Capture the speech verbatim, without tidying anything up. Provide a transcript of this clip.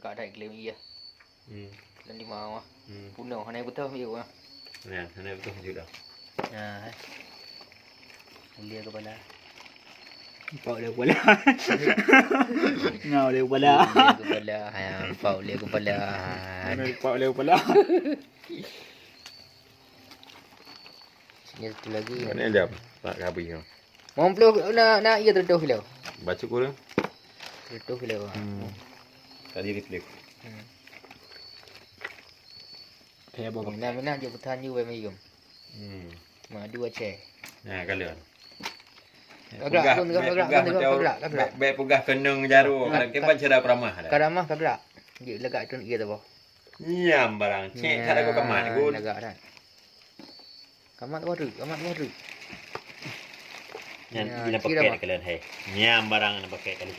Ka ada iklim iya. Hmm. Dan di bawah. Hmm. Punoh hana beutôh yuk ah. Ya, hana beutôh jud dah. Nah. Mulia kepala. Empat oleh kepala. Ngau oleh kepala. Mulia kepala. Ha, empat oleh kepala. Mana empat oleh kepala? Sini satu lagi. Mana jam? Tak habis tu. Lima puluh na na iya tertuh kilo. Baca kurang. Tertuh kilo. Hmm. Tadi refleks. Hmm. Kayak apa? Mina mina je petan je wei mayum. Hmm. Madu Aceh. Nah, kalian. Agak pun agak pun agak pun agak. Bek pegah kenung jaru. Nah, kan kita cara peramah dah. Karamah kagak. Dia legak tu iya tu. Nyam barang. Cek tak ada keman pun. Legak dah. Kamat waru, kamat waru. Nyan, ya, bila pakai kalian hai. Nyam barang nak pakai kali